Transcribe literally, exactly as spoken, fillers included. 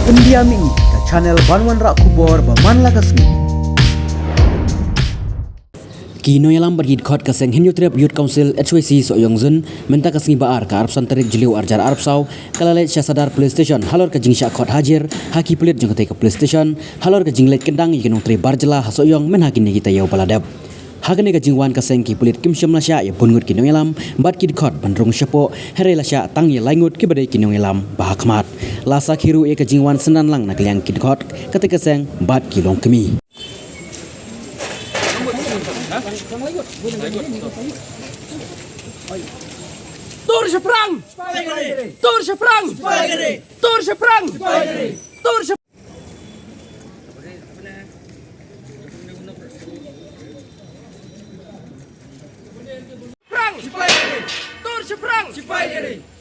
Pyndiah mihngi ka channel ban wanrah khubor ba man la ka sngi. Ki nongïalam bad ki dkhot ka seng Hynñiewtrep Youth Council H Y C Sohiong Zone mynta ka sngi ba ar ka arphew san tarik Jylliew arhajar arphew saw ka la leit sha Sadar Police Station halor ka jingshah khot hajir ha ki pulit jong katei ka police station halor ka jingleit kyndang ïa ki nongtrei bar jylla ha Sohiong mynha kine ki taïew ba la dep. Ha kane ka jingwan ka seng ki pulit kim shym la shah ïa bun ngut ki nongïalam bad ki dkhot ban rung shapoh, hynrei la shah tang ïa lai ngut kiba dei ki nongïalam ba ha khmat. La sakhi ruh ïa ka jingwan synran lang na ka liang ki dkhot katei ka seng bad ki longkmie. Tur shaphrang! Tur shaphrang! Tur shaphrang! Tur shaphrang! Tur shaphrang!